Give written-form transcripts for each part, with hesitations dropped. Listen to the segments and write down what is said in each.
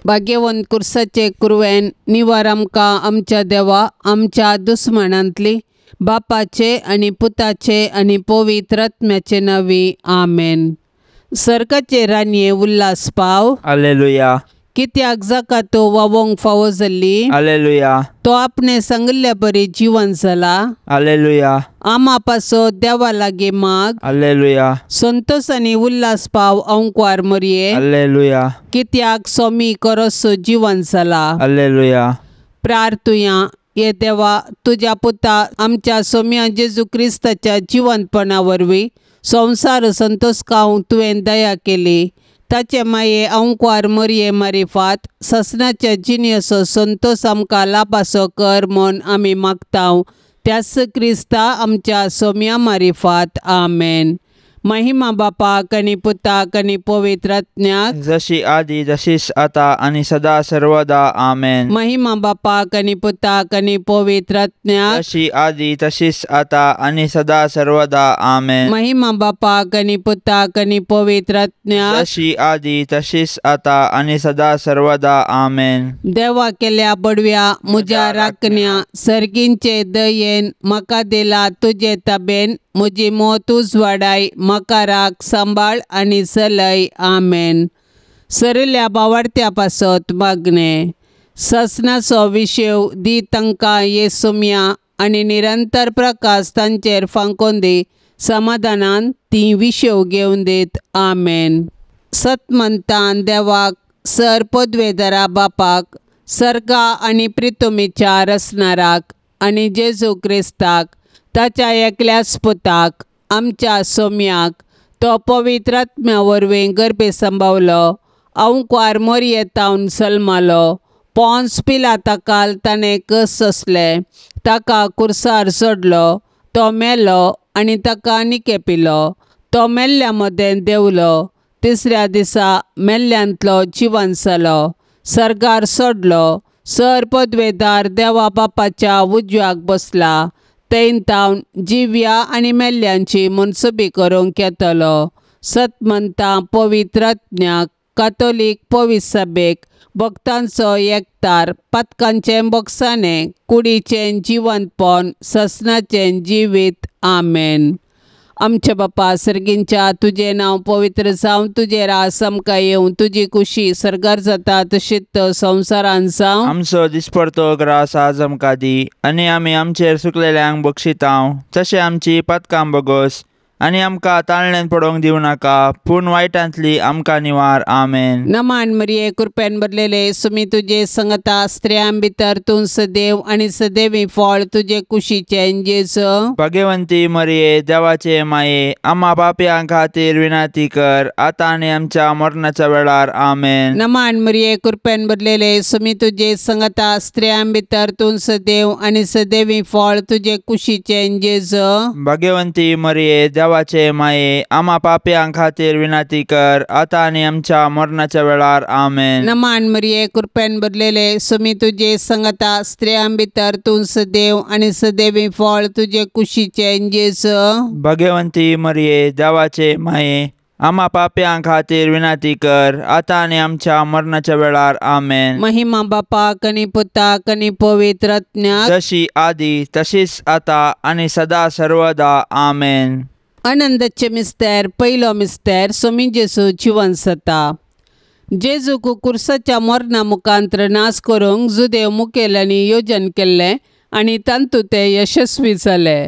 भाग्यवंत कुर्साचे कुरवेन निवार आमकां आमच्या देवा आमच्या दुस्मानांतली बापाचे आनी पुताचे आनी पवित्र आत्म्याचे नांवी आमेन. सर्गाचे रानये उल्हास पाव. हालेलुया. कित्याक जाका तो वावोंक फावो जाल्ली. हालेलुया. तो आपणे सांगिल्ल्या बरी जिवन जाला. हालेलुया. आमा पासो देवा लागीं माग. हालेलुया. संतोष आनी उल्हास पाव अंकवार मरये. हालेलुया. कित्याक सोमी करसो जिवन जाला. हालेलुया. प्रार्थुया. ये देवा तुज्या पुता आमच्या सोम्या जेजू क्रिस्ताच्या जिवंतपणा वरवीं संवसार संतोष खावंक तुवें दया केली. ताचे माये अंकवार मरये मारिफात ससनाच्या जिणेचो संतोष आमकां लाभासो कर म्हूण आमी मागता त्याच क्रिस्ता आमच्या सोम्या मारिफात. आमेन. महिमा बापाक आनी पुताक आनी पवित्र आत्म्याक, जशी आदी तशीच आता आनी सदा सर्वदा. आमेन. महिमा बापाक आनी पुताक आनी पवित्र आत्म्याक, जशी आदी तशीच आता आनी सदा सर्वदा. आमेन. महिमा बापाक आनी पुताक आनी पवित्र आत्म्याक, जशी आदी तशीच आता आनी सदा सर्वदा. आमेन. देवा केल्या बडव्या म्हज्या राखण्या सर्गींचे दयेन म्हाका दिला तुजे ताबेन म्हजी मोत उजवाडाय म्हाका राख सांबाळ आनी चलय. आमेन. सरिल्ल्या बावाडत्या पासत मागणें. ससनाचो विशेव दी तांकां ये सुम्या आनी निरंतर प्रकाश तांचेर फांकोन दी समाधानान ती विशेव घेवन दीत. आमेन. सतमंतान देवाक सर पदवेदारा बापाक सर्गा आनी प्रितुमीच्या रसनाराक आनी जेजू क्रिस्ताक ताच्या एकल्याच पुताक आमच्या सोम्याक तो पवित्र आत्म्या वरवीं गर्भे संभावलो अंकवार मोरयेतावन सल्मालो पोन्स पिलाताकाल ताणें कस सोंसलें ताका कुर्सार सोडलो तो मेलो आनी ताका निकेपिलो तो मेल्ल्या मदें देंवलो तिसऱ्या दिसा मेल्ल्यांतलो जिवन जालो सर्गार सोडलो सर पदवेदार देवा बापाच्या उजव्याक बसला थंय तावन जिव्या आनी मेल्ल्यांची मनसुबी करूंक येतलो. सतमंता पवित्र आत्म्याक कातोलीक पवित्र सभेक भक्तांचो एकतार पातकांचें बोगसाणें कुडीचें जिवंतपण ससनाचें जिवीत. आमेन. आमच्या बापा सर्गींच्या तुजें नांव पवित्र जावं तुजें रास आमकां येवं तुजी कुशी सर्गार जाता तशीच संवसारान जावं. आमचो दिसपडतो ग्रास आज आमकां दी आनी आमी आमचेर सुकलेल्यांक बक्षितांव तशें आमची पातकां बगोस आनी आमकां ताळण्यान पडोवंक दिवं नाका पूण वायटांतली आमकां निवार. आमेन. नमान मरिये कृपेन भरलेले सुमी तुजे संगता स्त्रियां भितर तूं सदैव आनी सदैवी फळ तुजे कुशीचें जेजू. भाग्यवंती मरिये देवाचे माये आम्हा पापयां खातीर विनंती कर आतां आनी आमच्या मरणाच्या वेळार. आमेन. नमान मरिये कृपेन भरलेले सुमी तुजे संगता स्त्रियां भितर तूं सदैव आनी सदैवी फळ तुजे कुशीचें जेजू. भाग्यवंती मरिये देवाचे माये आम्हा पापयां खातीर विनंती कर आतां आनी आमच्या मरणाच्या वेळार. आमेन. नमान मरिये कृपेन भरलेले सुमी तुजे संगता स्त्रियां भितर तूं सदैव आनी सदैवी फळ तुजे कुशीचें जेजू. भाग्यवंती मरिये देवाचे माये आम्हा पापयां खातीर विनंती कर आतां आनी आमच्या मरणाच्या वेळार. आमेन. महिमा बापाक आनी पुताक आनी पवित्र आत्म्याक, जशी आदी तशीच आता आनी सदा सर्वदा. आमेन. आनंदाचे मिस्तेर पयलो मिस्तेर सोमी जेजू जिवन जाता. जेजूक कुर्साच्या मरणा मुखांत्र नाश करूंक जुदेव मुखेल्यांनी योजन केल्लें आनी तातूंत ते यशस्वी जाले.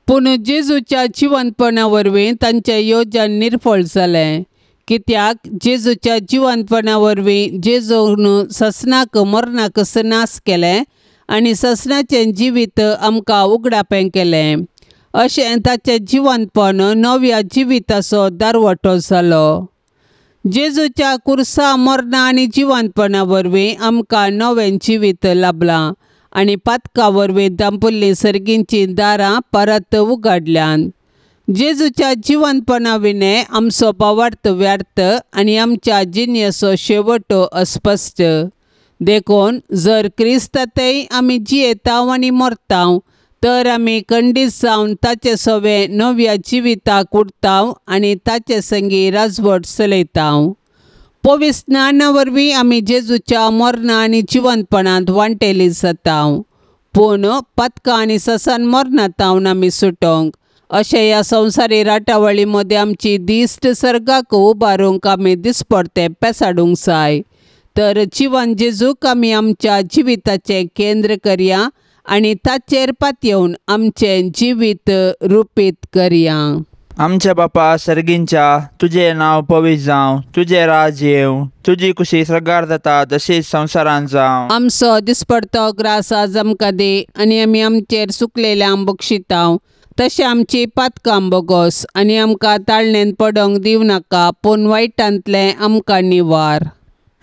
पूण जेजूच्या जिवंतपणा वरवीं तांचें योजन निर्फळ जालें. कित्याक जेजूच्या जिवंतपणा वरवीं जेजून ससनाक मरणाक नाश केलें आनी ससनाचें जिवीत आमकां उगडापें केलें. अशें ताचें जिवंतपण नव्या जिविताचो दारवटो जालो. जेजूच्या कुर्सा मरणा आनी जिवंतपणा वरवीं आमकां नवें जिवीत लाभलां आनी पातका वरवीं दांपुल्लीं सर्गींचीं दारां परत उगडल्यांत. जेजूच्या जिवंतपणा विणें आमचो भावार्थ व्यर्थ आनी आमच्या जिणेचो शेवटो अस्पश्ट. देखून जर क्रिस्तांतय आमी जियेतांव आनी मरतांव तर आमी खंडीत जावन ताचे सवे नव्या जिविताक उरतांव आनी ताचे संगी राजवट चलयतांव. पवित्र स्नाना वरवीं आमी जेजूच्या मरणा आनी जिवंतपणांत वांटेली जाता. पूण पातकां आनी ससान मरणांत आमी सुटोंक अशें ह्या संवसारी राटावळी मदें आमची दिश्ट सर्गाक उबारूंक आमी दिसपडतें पेसाडूंक जाय. तर जिवन जेजूक आमी आमच्या जिविताचें केंद्र करया आनी ताचेर पातयेवन आमचें जिवीत रुपीत करया. आमच्या बापा सर्गींच्या, तुजें नांव पवित्र जावं, तुजें राज येवं, तुजी कुशी सर्गार जाता तशीच संवसारांत जावं. आमचो दिसपडतो ग्रास आज आमकां दी आनी आमी आमचेर सुकलेल्यांक बक्षितांव तशें आमची पातकां बोगोस आनी आमकां ताळणेन पडोंक दिवं नाका, पूण वायटांतलें आमकां निवार.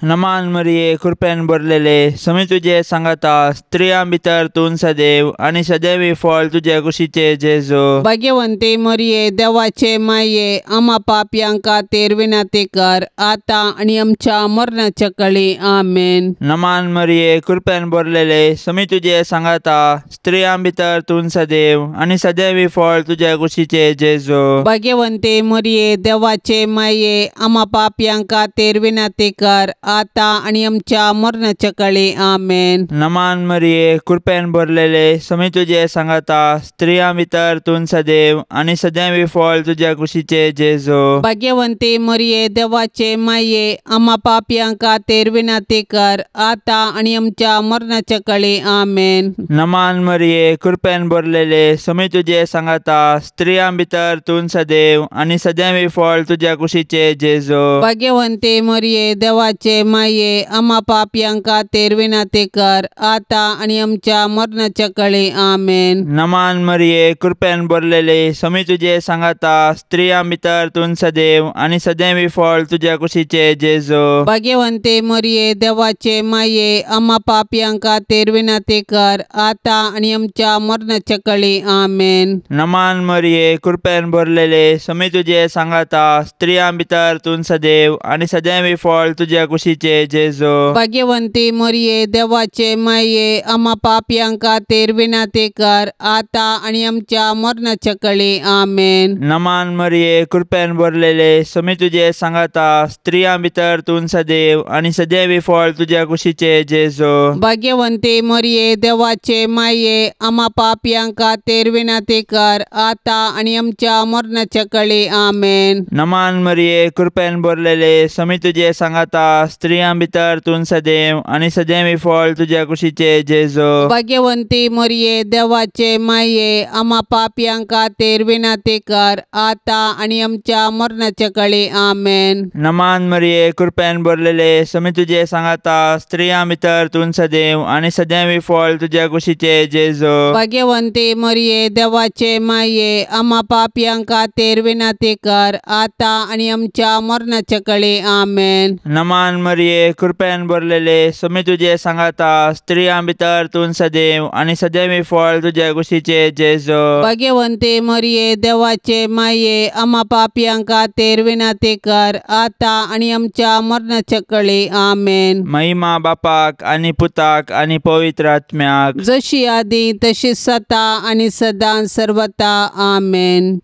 नमान मरिये, कृपेन भरलेले, समी तुजे सांगाता, स्त्रियां भितर तूं सदैव आनी सदैवी फळ तुजे कुशीचे जेजू. भाग्यवंती मरिये, देवाचे माये, आमा पापयां खातीर विनंती कर आतां आनी आमच्या मरणाच्या कळी. आमेन. नमान मरिये, कृपेन भरलेले, समी तुजे सांगाता, स्त्रियां भितर तूं सदैव आनी सदैवी फळ तुजे कुशीचे जेजू. भाग्यवंती मरिये, देवाचे माये, आमा पापयां खातीर विनंती कर आतां आनी आमच्या मरणाच्या कळी. आमेन. नमान मरिये, कृपेन भरलेले, समी तुजे सांगाता, स्त्रियां भितर तूं सदैव आनी सदैवी फळ तुज्या कुशीचे जेजू. भाग्यवंती मरिये, देवाचे माये, आमा पापयां खातीर विनंती कर आतां आनी आमच्या मरणाच्या कळी. आमेन. नमान मरिये, कृपेन भरलेले, समी तुजे सांगाता, स्त्रियां भितर तूं सदैव आनी सदैवी फळ तुज्या कुशीचे जेजू. भाग्यवंती मरिये, देवाचे माये, आमा पापयां खातीर विनंती कर आतां आनी आमच्या मरणाच्या कळी. आमेन. नमान मरिये, कृपेन भरलेले, समी तुजे सांगाता, स्त्रियां भितर तूं सदैव आनी सदैवी फळ तुज्या कुशीचे जेजू. भाग्यवंती मरिये, देवाचे माये, आमा पापयां खातीर विनंती कर आतां आनी आमच्या मरणाच्या कळी. आमेन. नमान मरिये, कृपेन भरलेले, समी तुजे सांगाता, स्त्रियां भितर तूं सदैव आनी सदैवी फळ तुज्या कुशीचे जेजू. भाग्यवंती मरिये, देवाचे माये, आमा पापयां खातीर विनंती कर आतां आनी आमच्या मरणाच्या कळी. आमेन. नमान मरिये, कृपेन भरलेले, समी तुजे सांगाता, स्त्रियां भितर तूं सदैव आनी सदैवी फळ तुज्या कुशीचे जेजू. भाग्यवंती मरिये, देवाचे माये, आमा पापयां खातीर विनंती कर आतां आनी आमच्या मरणाच्या कळी. आमेन. नमान मरिये, कृपेन भरलेले, समी तुजे सांगाता, स्त्रियां भितर तूं सदैव आनी सदैवी फळ तुज्या कुशीचे जेजू. भाग्यवंती मरिये, देवाचे माये, आमा पापयां खातीर विनंती कर आतां आनी आमच्या मरणाच्या कळी. आमेन. नमान मरिये, कृपेन भरलेले, समी तुजे सांगाता, स्त्रियां भितर तूं सदैव आनी सदैवी फळ तुज्या कुशीचे जेजू. भाग्यवंती मरिये, देवाचे माये, आमा पापयां खातीर विनंती कर आतां आनी आमच्या मरणाच्या कळी. आमेन. नमान मरिये, कृपेन भरलेले, समी तुजे सांगाता, स्त्रियां भितर तूं सदैव आनी सदैवी फळ तुज्या कुशीचे जेजू. भाग्यवंती मरिये, देवाचे माये, आमा पापयां खातीर विनंती कर आतां आनी आमच्या मरणाच्या कळी. आमेन. महिमा बापाक आनी पुताक आनी पवित्र आत्म्याक, जशी आदी तशी सता आनी सदां सर्वता. आमेन.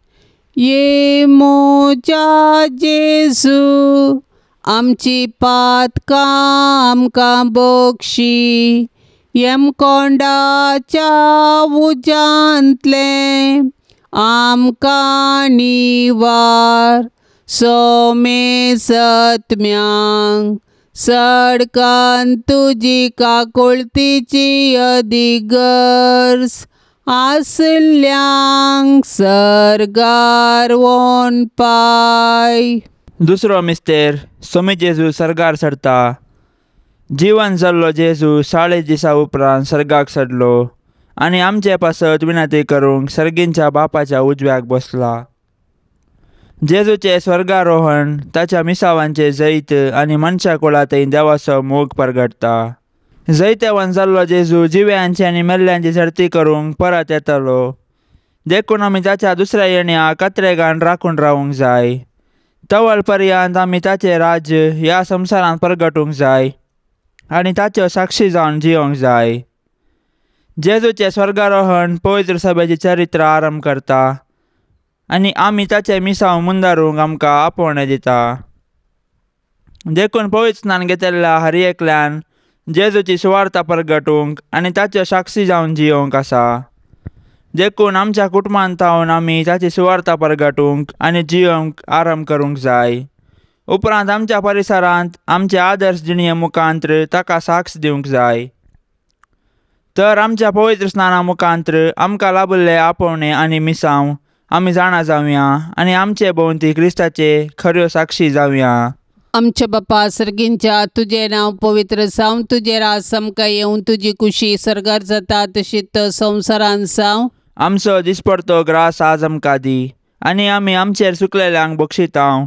ये मोजा जेजू, आमची पातकां आमकां बक्षी, यमकोंडाच्या उज्यांतलें आमकां निवार, सोमे सत्म्यांक सडकान तुजी काकुळतीची अदिगर्ज आसल्यांक सर्गार वोन पाय. दुसरो मिस्तेर, सोमी जेजू सर्गार सरता. जिवन जाल्लो जेजू 40 दिसां उपरांत सर्गाक सरलो आनी आमचे पासत विनंती करूंक सर्गींच्या बापाच्या उजव्याक बसला. जेजूचें स्वर्गारोहण ताच्या मिसावांचें जैत आनी मनशा कुळांतय देवाचो मोग परगटता. जैतेवान जाल्लो जेजू जिव्यांची आनी मेल्ल्यांची सर्ती करूंक परत येतलो, देखून आमी ताच्या दुसऱ्या येण्या कात्रेगान राखून रावूंक जाय. तवल पर्यंत आमी ताचें राज्य ह्या संवसारांत परगटूंक जाय आनी ताच्यो साक्षी जावन जियोंक जाय. जेजूचें स्वर्गारोहण पवित्र सभेचें चरित्र आरंभ करता आनी आमी ताचें मिसांव मुंदारूंक आमकां आपोवणें दिता. देखून पवित्र स्नान घेतिल्ल्या हर एकल्यान जेजूची सुवार्ता परगटूंक आनी ताच्यो साक्षी जावन जियोवंक आसा. देखून आमच्या कुटुंबांत थावन आमी ताची सुवार्ता परगटूंक आनी जियोवंक आरंभ करूंक जाय. उपरांत आमच्या परिसरांत आमचे आदर्श जिणये मुखांत्र ताका साक्ष दिवंक जाय. तर आमच्या पवित्र स्नाना मुखांत्र आमकां लाभिल्ले आपोवणे आनी मिसांव आमी जाणा जावया आनी आमचे भोंवती क्रिस्ताचे खऱ्यो साक्षी जावया. आमच्या बापा सर्गींच्या, तुजें नांव पवित्र जावं, तुजें राज आमकां येवं, तुजी कुशी सर्गार जाता तशीच संवसारांत जावं. आमचो दिसपडतो ग्रास आज आमकां दी आनी आमी आमचेर चुकलेल्यांक बक्षितांव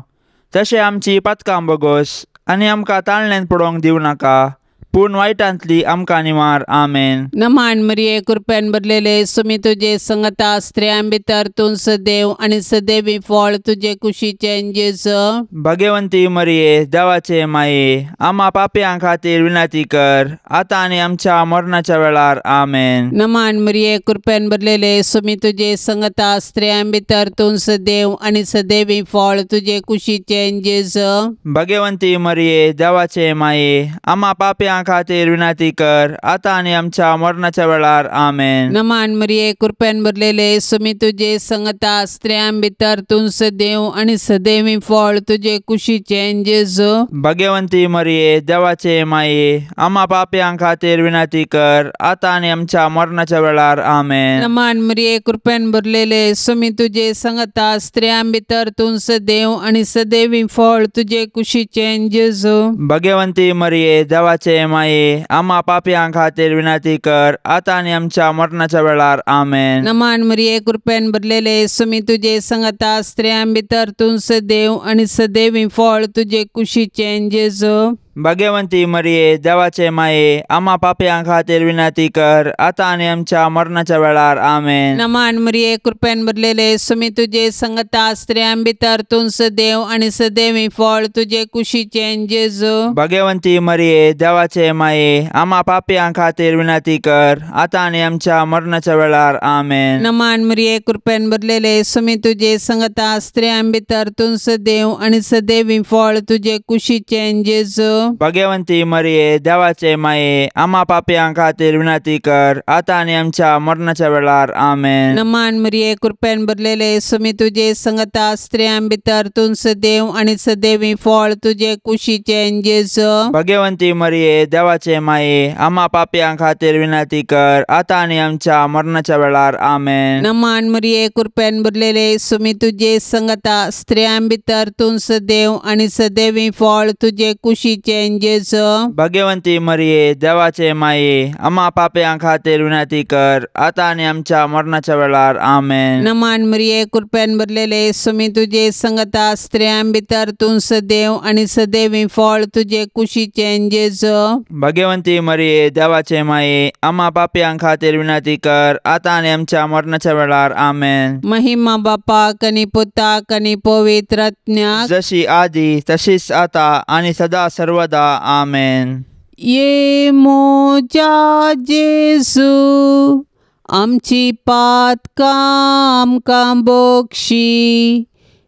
तशें आमची पातकां बगोस आनी आमकां ताळण्यान पडोवंक दिवं नाका, पूण वायटांतली आमकां निवार. आमेन. नमान मरिये, कृपेन भरलेले, सुमी तुजे संगता, स्त्रियां भितर तूं सदैव आनी सदैवी फळ तुजे कुशीचें जेजू. भगवंती मरिये, देवाचे माये, आमा पापयां खातीर विनंती कर आतां आनी आमच्या मरणाच्या वेळार. आमेन. नमान मरिये, कृपेन भरलेले, सुमी तुजे संगता, स्त्रियां भितर तूं सदैव आनी सदैवी फळ तुजे कुशीचें जेजू. भगवंती मरिये, देवाचे माये, आमा पापयां खातीर विनंती कर आतां आनी आमच्या मरणाच्या वेळार. आमेन. नमान मरिये, कृपेन भरलेले, सुमी तुजे संगता, स्त्रियां भितर तूं सदैव आनी सदैवी फळ तुजे कुशीचें जेजू. भगवंती मरिये, देवाचे माये, आमा पापयां खातीर विनंती कर आतां आनी आमच्या मरणाच्या वेळार. आमेन. नमान मरिये, कृपेन भरलेले, सुमी तुजे संगता, स्त्रियां भितर तूं सदैव आनी सदैवी फळ तुजे कुशीचें जेजू. भगवंती मरिये, देवाचे माये, आमा पापयां खातीर विनंती कर आतां आनी आमच्या मरणाच्या वेळार. आमेन. नमान मरिये, कृपेन भरलेले, सुमी तुजे संगता, स्त्रियां भितर तूं सदैव आनी सदैवी फळ तुजे कुशीचें जेजू. भगवंती मरिये, देवाचे माये, आमा पापयां खातीर विनंती कर आतां आनी आमच्या मरणाच्या वेळार. आमेन. नमान मरिये, कृपेन भरलेले, सुमी तुजे संगता, स्त्रियां भितर तूं सदैव आनी सदैवी फळ तुजे कुशीचें जेजू. भगवंती मरिये, देवाचे माये, आमा पापयां खातीर विनंती कर आतां आनी आमच्या मरणाच्या वेळार. आमेन. नमान मरिये, कृपेन भरलेले, सुमी तुजे संगता, स्त्रियां भितर तूं सदैव आनी सदैवी फळ तुजे कुशीचें जेजू. भगवंती मरिये, देवाचे माये, आमा पापयां खातीर विनंती कर आतां आनी आमच्या मरणाच्या वेळार. आमेन. नमान मरिये, कृपेन भरलेले, सुमी तुजे संगता, स्त्रियां भितर तूं सदैव आनी सदैवी फळ तुजे कुशीचें जेजू. भगवंती मरिये, देवाचे माये, आमा पापयां खातीर विनंती कर आतां आनी आमच्या मरणाच्या वेळार. आमेन. नमान मरिये, कृपेन भरलेले, सुमी तुजे संगता, स्त्रियां भितर तूं सदैव आनी सदैवी फळ तुजे कुशीचें जेजू. भगवंती मरिये, देवाचे माये, आमा पापयां खातीर विनंती कर आतां आनी आमच्या मरणाच्या वेळार. आमेन. नमान मरिये, कृपेन भरलेले, सुमी तुजे संगता, स्त्रियां भितर तूं सदैव आनी सदैवी फळ तुजे कुशीचें जेजू. भगवंती मरिये, देवाचे माये, आमा पापयां खातीर विनंती कर आतां आनी आमच्या मरणाच्या वेळार. आमेन. महिमा बापाक आनी पुताक आनी पवित्र आत्म्याक, जशी आदी तशीच आता आनी सदा सर्वदा. आमेन. ये मोजा जेजू, आमची पातकां आमकां बक्षी,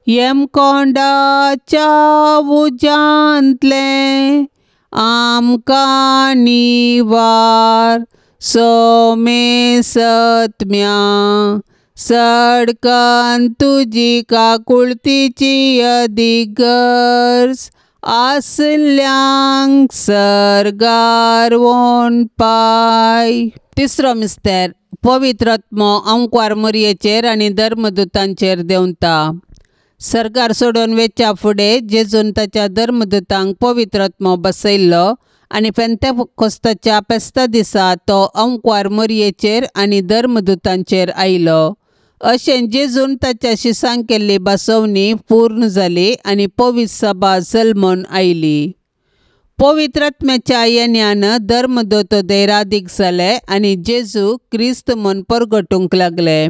यमकोंडाच्या उज्यांतलें आमकां निवार. सोमे सत्म्या सडकन तुजी काकुळतीची अदीक गरज आसल्यांक सर्गार वोन पाय. तिसरो मिस्तेर, पवित्र आत्मो अंकवार मरयेचेर आनी धर्मदूतांचेर देंवता. सरकार सोडून वेच्या फुडें जेजून ताच्या धर्मदूतांक पवित्र आत्मो बसयल्लो आनी पेंतेकोस्ताच्या फेस्ता दिसा तो अंकवार मरयेचेर आनी धर्मदूतांचेर आयलो. अशें जेजून ताच्या शिसांक केल्ली बसवणी पूर्ण जाली आनी पवित्र सभा जल्मून आयली. पवित्र आत्म्याच्या येण्यान धर्मदूत धैरादीक जाले आनी जेजू क्रिस्त म्हूण परगटूंक लागले.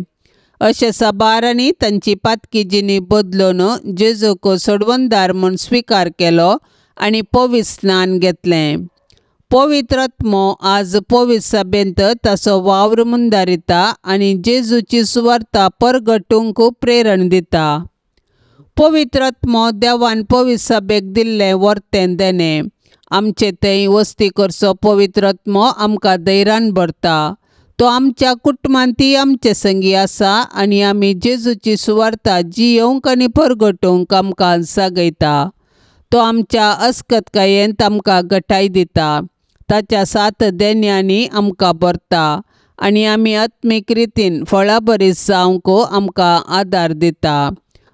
अशें साबारांनी तांची पातकी जिणी बदलून जेजूक सोडवणदार म्हूण स्विकार केलो आनी पवित्र स्नान घेतलें. पवित्र आत्मो आज पवित्र सभेंत ताचो वावर मुंदारिता आनी जेजूची सुवार्ता परगटूंक प्रेरण दिता. पवित्र आत्मो देवान पवित्र सभेक दिल्लें वर्तें देणें. आमचे थंय वस्ती करचो पवित्र आत्मो आमकां धैर्यान भरता. तो आमच्या कुटुंबांत आमचे संगी आसा आनी आमी जेजूची सुवार्ता जियोवंक आनी परगटोवंक आमकां जागयता. तो आमच्या अस्कतकायेंत आमकां गटाय दिता. ताच्या सात देण्यांनी आमकां भरता आनी आमी आत्मीक रितीन फळाबरीत जावंक आमकां आदार दिता.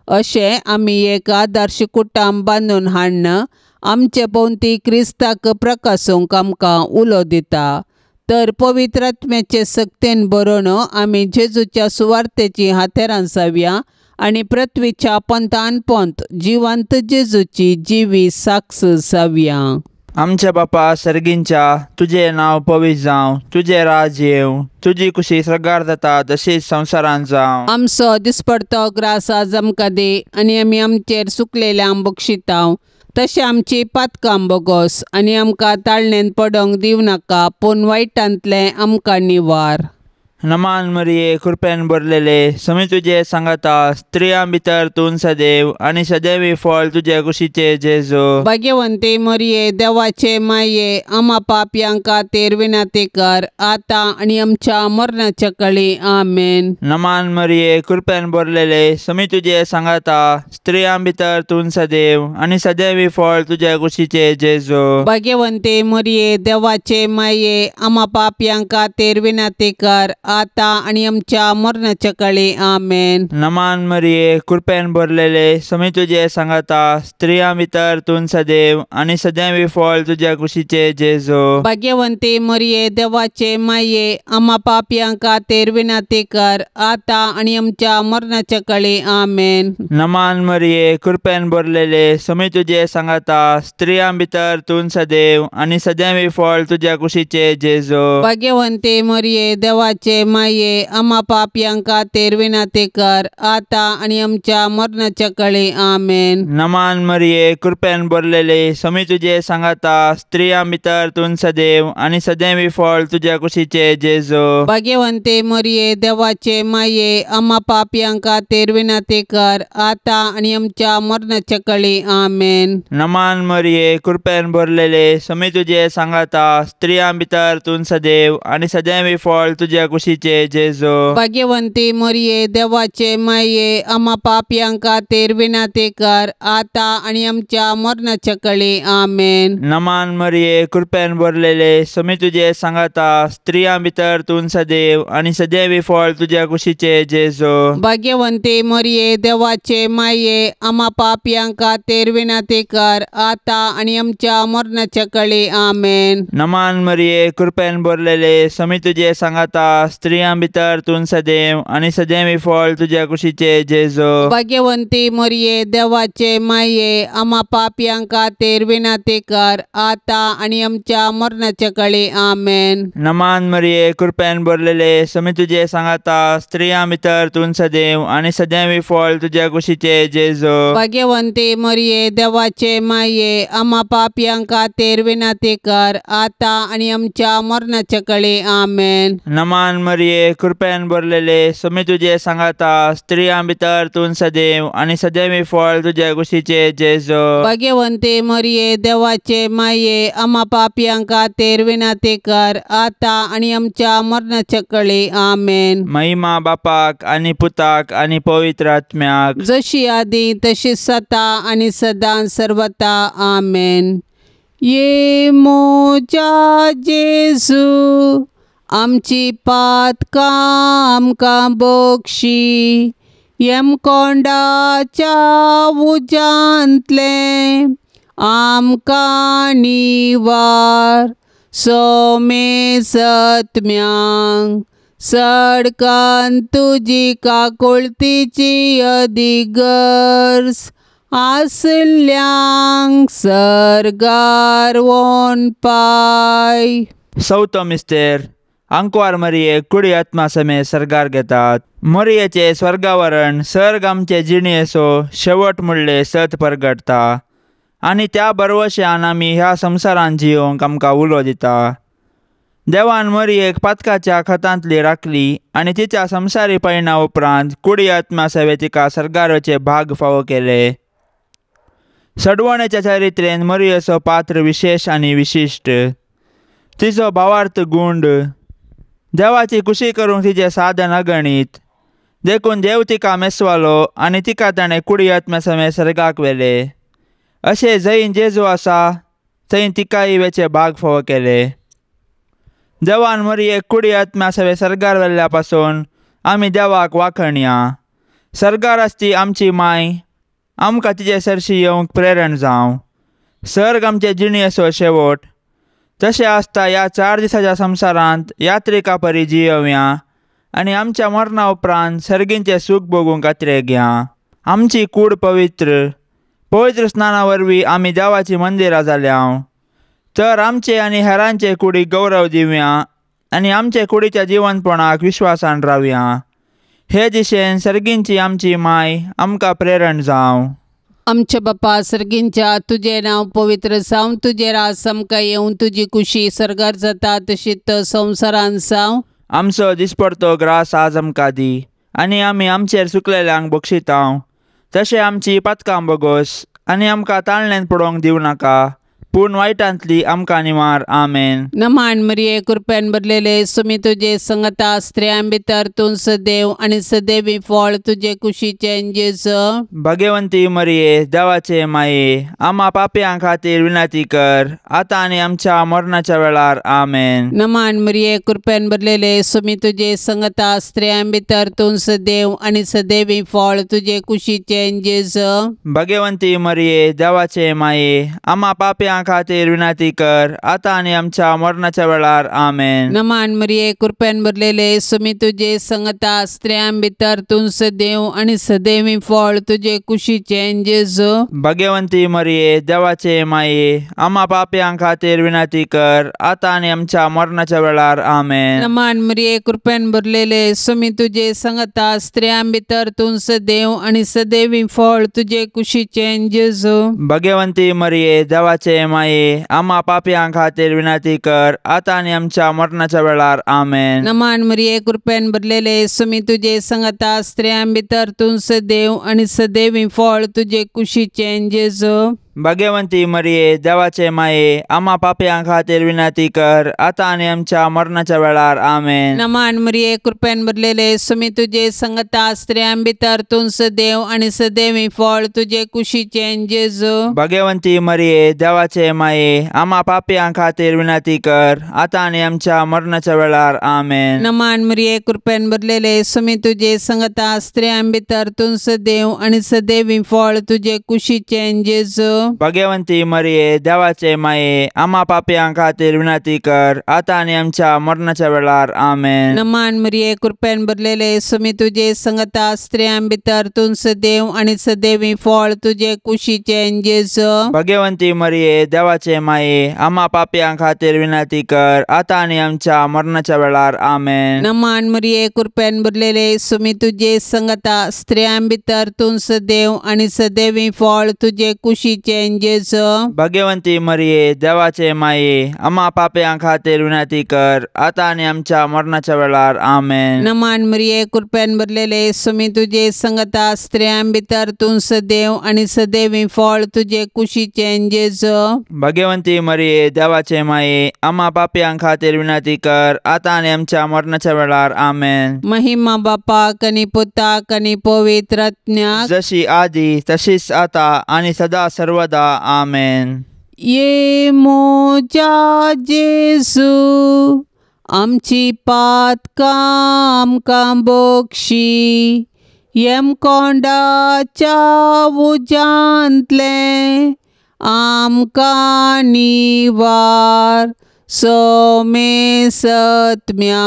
अशें आमी एक आदर्श कुटुंब बांदून हाडून आमचे भोंवती क्रिस्ताक प्रकाशोवंक आमकां उलो दिता. तर पवित्र आत्म्याचे सक्तेन बरोवन आमी जेजूच्या सुवार्तेची हातेरां जावया आनी पृथ्वीच्या पंथान पंथ जिवंत जेजूची जिवी साक्ष जावया. आमच्या बापा सर्गींच्या, तुजें नांव पवित्र जावं, तुजें राज येवं, तुजी कुशी स्वर्गार जाता तशीच संवसारांत जावं. आमचो दिसपडतो ग्रास आज आमकां दी आनी आमी आमचेर सुकलेल्यांक बक्षितांव तशें आमची पातकां बोगोस आनी आमकां ताळणेन पडोंक दिवं नाका पूण वायटांतलें आमकां निवार. नमान मरिये, कृपेन भरलेले, समी तुजे सांगाता, स्त्रियां भितर तूं सदैव आनी सदैवी फळ तुजे कुशीचे जेजू. भाग्यवंती मरिये, देवाचे माये, आमा पापयां खातीर विनंती कर आतां आनी आमच्या मरणाच्या कळी. आमेन. नमान मरिये, कृपेन भरलेले, समी तुजे सांगाता, स्त्रियां भितर तूं सदैव आनी सदैवी फळ तुजे कुशीचे जेजू. भाग्यवंती मरिये, देवाचे माये, आमा पापयां खातीर विनंती कर आतां आनी आमच्या मरणाच्या कळी. आमेन. नमान मरिये, कृपेन भरलेले, समी तुजे सांगाता, स्त्रियां भितर तूं सदैव आनी सदैवी फळ तुज्या कुशीचे जेजू. भाग्यवंती मरिये, देवाचे माये, आमा पापयां खातीर विनंती कर आतां आनी आमच्या मरणाच्या कळी. आमेन. नमान मरिये, कृपेन भरलेले, समी तुजे सांगाता, स्त्रियां भितर तूं सदैव आनी सदैवी फळ तुज्या कुशीचे जेजू. भाग्यवंती मरिये, देवाचे माये, आमा पापयां खातीर विनंती कर आतां आनी आमच्या मरणाच्या कळी. आमेन. नमान मरिये, कृपेन भरलेले, समी तुजे सांगाता, स्त्रियां भितर तूं सदैव आनी सदैवी फळ तुज्या कुशीचे जेजू. भाग्यवंती मरिये, देवाचे माये, आमा पापयां खातीर विनंती कर आतां आनी आमच्या मरणाच्या कळी. आमेन. नमान मरिये, कृपेन भरलेले, समी तुजे सांगाता, स्त्रियां भितर तूं सदैव आनी सदैवी फळ तुज्या कुशीचे जेजू. भाग्यवंती मरिये, देवाचे माये, आमा पापयां खातीर विनंती कर आतां आनी आमच्या मरणाच्या कळी. आमेन. नमान मरिये, कृपेन भरलेले, समी तुजे सांगाता, स्त्रियां भितर तूं सदैव आनी सदैवी फळ तुज्या कुशीचे जेजू. भाग्यवंती मरिये, देवाचे माये, आमा पापयां खातीर विनंती कर आतां आनी आमच्या मरणाच्या कळी. आमेन. नमान मरिये, कृपेन भरलेले, समी तुजे सांगाता, स्त्रियां भितर तूं सदैव आनी सदैवी फळ तुज्या कुशीचे जेजू. भाग्यवंती मरिये, देवाचे माये, आमा पापयां खातीर विनंती कर आतां आनी आमच्या मरणाच्या कळी. आमेन. नमान मरिये, कृपेन भरलेले, समी तुजे सांगाता, स्त्रियां भितर तूं सदैव आनी सदैवी फळ तुज्या कुशीचे जेजू. भाग्यवंती मरिये, देवाचे माये, आमा पापयां खातीर विनंती कर आतां आनी आमच्या मरणाच्या कळी. आमेन. नमान मरिये, कृपेन भरलेले, समी तुजे सांगाता, स्त्रियां भितर तूं सदैव आनी सदैवी फळ तुज्या कुशीचे जेजू. भाग्यवंती मरिये, देवाचे माये, आमा पापयां खातीर विनंती कर आतां आनी आमच्या मरणाच्या कळी. आमेन. महिमा बापाक आनी पुताक आनी पवित्र आत्म्याक, जशी आदी तशी सता आनी सदां सर्वता. आमेन. ये मोजा जेजू, आमची पातकां आमकां बक्षी, यमकोंडाच्या उज्यांतलें आमकां निवार, सोमे सत्म्यांक सडकान तुजी काकुळतीची अदिगर्ज आसल्यांक सर्गार वोन पाय. सौतो मिस्तेर. आंकवार मरिये कुडी आत्मा समे सर्गार घेतात. मरियेचे स्वर्गावरण सर्ग आमचे जिणेचो शेवट म्हणले सत परगटता आनी त्या बरवश्यान आमी ह्या संवसारान जियोंक आमकां उलो दिता. देवान मरियेक पातकाच्या खतांतली राखली आनी तिच्या संवसारी पयणा उपरांत कुडी आत्मा सवे तिका सर्गाराचे भाग फावो केले. सडवणेच्या चरित्रेन मरियेचो पात्र विशेश आनी विशिश्ट. तिचो भावार्थ गुंड. देवाची खुशी करूंक तिचें साधन अगणीत. देखून देव तिका मेसवालो आनी तिका ताणें कुडी आत्म्या समेत सर्गाक व्हेले. अशें जंय जेजू आसा थंय तिकाय वेचे भाग फावो केले. देवान मरियेक कुडी आत्म्या सवे सर्गार व्हेल्ल्या पासून आमी देवाक वाखणया. सर्गार आसती आमची माय आमकां तिचे सरशी येवंक प्रेरण जावं. सर्ग आमचे जिणेचो शेवट. तशें आसता ह्या 4 दिसाच्या संवसारांत यात्रिका परी जियोवया आनी आमच्या मरणा उपरांत सर्गींचें सूख भोगूंक कात्रे घ्या. आमची कूड पवित्र पवित्र स्नाना वरवीं आमी देवाचीं मंदिरां जाल्या. तर आमचे आनी हेरांचे कुडीक गौरव दिवया आनी आमचे कुडीच्या जिवनपणाक विश्वासान रावया. हे दिशेन सर्गींची आमची माय आमकां प्रेरण जावं. आमच्या बापा सर्गींच्या, तुजें नांव पवित्र जावं, तुजें राज आमकां येवं, तुजी खुशी सर्गार जाता तशीच संवसारान जावं. आमचो दिसपडतो ग्रास आज आमकां दी आनी आमी आमचेर चुकलेल्यांक बक्षितांव तशें आमची पातकां बगोस आनी आमकां ताळण्यान पडोवंक दिवं नाका, पूण वायटांतली आमकां निवार. आमेन. नमान मरिये, कृपेन भरलेले, सुमी तुजे संगता, स्त्रियां भितर तूं सदैव आनी सदैवी फळ तुजे कुशीचें जेजू. भगवंती मरिये, देवाचे माये, आमा पापयां खातीर विनंती कर आतां आनी आमच्या मरणाच्या वेळार. आमेन. नमान मरिये, कृपेन भरलेले, सुमी तुजे संगता, स्त्रियां भितर तूं सदैव आनी सदैवी फळ तुजे कुशीचें जेजू. भगवंती मरिये, देवाचे माये, आमा पापयां खातीर विनंती कर आतां आनी आमच्या मरणाच्या वेळार. आमेन. नमान मरिये, कृपेन भरलेले, सुमी तुजे संगता, स्त्रियां भितर तूं सदैव आनी सदैवी फळ तुजे कुशीचें जेजू. भगवंती मरिये, देवाचे माये, आमा पापयां खातीर विनंती कर आतां आनी आमच्या मरणाच्या वेळार. आमेन. नमान मरिये, कृपेन भरलेले, सुमी तुजे संगता, स्त्रियां भितर तूं सदैव आनी सदैवी फळ तुजे कुशीचें जेजू. भगवंती मरिये, देवाचे माये, आमा पापयां खातीर विनंती कर आतां आनी आमच्या मरणाच्या वेळार. आमेन. नमान मरिये, कृपेन भरलेले, सुमी तुजे संगता, स्त्रियां भितर तूं सदैव आनी सदैवी फळ तुजे कुशीचें जेजू. भगवंती मरिये, देवाचे माये, आमा पापयां खातीर विनंती कर आतां आनी आमच्या मरणाच्या वेळार. आमेन. नमान मरिये, कृपेन भरलेले, सुमी तुजे संगता, स्त्रियां भितर तूं सदैव आनी सदैवी फळ तुजे कुशीचें जेजू. भगवंती मरिये, देवाचे माये, आमा पापयां खातीर विनंती कर आतां आनी आमच्या मरणाच्या वेळार. आमेन. नमान मरिये, कृपेन भरलेले, सुमी तुजे संगता, स्त्रियां भितर तूं सदैव आनी सदैवी फळ तुजे कुशीचें जेजू. भगवंती मरिये, देवाचे माये, आमा पापयां खातीर विनंती कर आतां आनी आमच्या मरणाच्या वेळार. आमेन. नमान मरिये, कृपेन भरलेले, सुमी तुजे संगता, स्त्रियां भितर तूं सदैव आनी सदैवी फळ तुजे कुशीचें जेजू. भगवंती मरिये, देवाचे माये, आमा पापयां खातीर विनंती कर आतां आनी आमच्या मरणाच्या वेळार. आमेन. नमान मरिये, कृपेन भरलेले, सुमी तुजे संगता, स्त्रियां भितर तूं सदैव आनी सदैवी फळ तुजे कुशीचें जेजू. भगवंती मरिये, देवाचे माये, आमा पापयां खातीर विनंती कर आतां आनी आमच्या मरणाच्या वेळार. आमेन. नमान मरिये, कृपेन भरलेले, सुमी तुजे संगता, स्त्रियां भितर तूं सदैव आनी सदैवी फळ तुजे कुशीचें जेजू. भगवंती मरिये, देवाचे माये, आमा पापयां खातीर विनंती कर आतां आनी आमच्या मरणाच्या वेळार. आमेन. महिमा बापाक आनी पुताक आनी पवित्र आत्म्याक, जशी आदी तशीच आता आनी सदा सर्वदा. आमेन. ये मोजा जेजू, आमची पातकां आमकां बक्षी, यमकोंडाच्या उज्यांतलें आमकां निवार. सोमे सत्म्या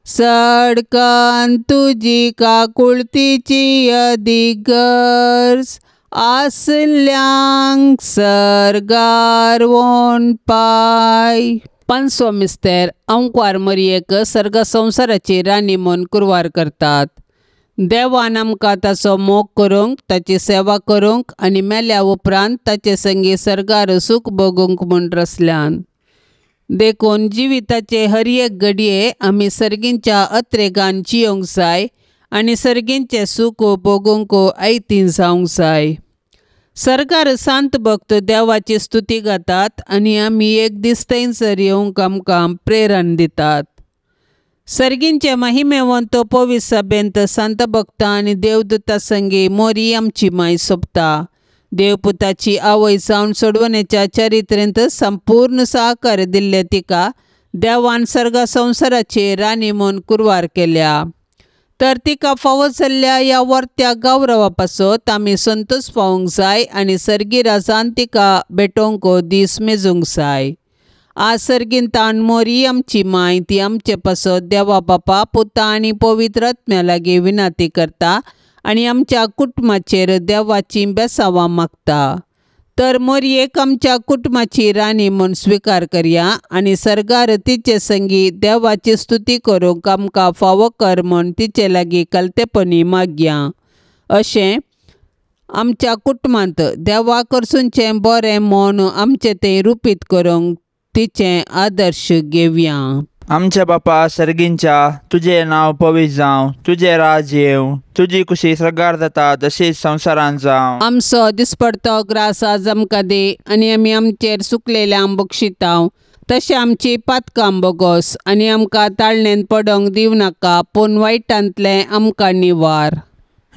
सडकन तुजी काकुळतीची अदीक गरज आसल्यांक सर्गार वोन पाय. पांचवो मिस्तेर अंकवार मरियेक सर्ग संवसाराची राणी म्हूण कुरवार करतात. देवान आमकां ताचो मोग करूंक, ताची सेवा करूंक आनी मेल्या उपरांत ताचे संगी सर्गार सूख भोगूंक म्हूण रचल्यान. देखून जिविताचे हर एक घडये आमी सर्गींच्या अत्रेगान जियोंक जाय आनी सर्गींचें सूख भोगूंक आयतीन जावंक जाय. सरकार सांत भक्त देवाची स्तुती गातात आनी आमी एक दीस थंयसर येवंक आमकां प्रेरण दितात. सर्गींचे महिमेवंत पवित्र सभेंत सांत भक्ता आनी देवदूता संगी मोरी आमची माय सोबता. देवपुताची आवय जावन सोडवणेच्या चरित्रेंत संपूर्ण सहकार्य दिल्लें तिका देवान सर्ग संवसाराची राणी म्हूण कुरवार केल्या. तर तिका फावो जाल्ल्या ह्या वर्त्या गौरवा पासत आमी संतोश पावूंक जाय आनी सर्गी राजान तिका भेटोवंक दीस मेजूंक जाय. आज सर्गींतान मोरी आमची माय ती आमचे पासत देवा बापा पुता आनी पवित्र आत्म्या लागीं विनंती करता आनी आमच्या कुटुंबाचेर देवाची बेसावां मागता. तर मोरयेक आमच्या कुटुंबाची राणी म्हूण स्विकार करया आनी सर्गार तिचे संगी देवाची स्तुती करूंक आमकां फावो कर म्हूण तिचे लागीं कलतेपणी मागया. अशें आमच्या कुटुंबांत देवा करसूनचें बरें म्हूण आमचें तें रुपीत करूंक तिचें आदर्श घेवया. आमच्या बापा सर्गींच्या, तुजें नांव पवित्र जावं, तुजें राज येवं, तुजी कुशी सर्गार जाता तशीच संवसारांत जावं. आमचो दिसपडतो ग्रास आज आमकां दी आनी आमी आमचेर सुकलेल्यांक बक्षितांव तशें आमची पातकां बोगोस आनी आमकां ताळणेन पडोंक दिवं नाका पूण वायटांतलें आमकां निवार.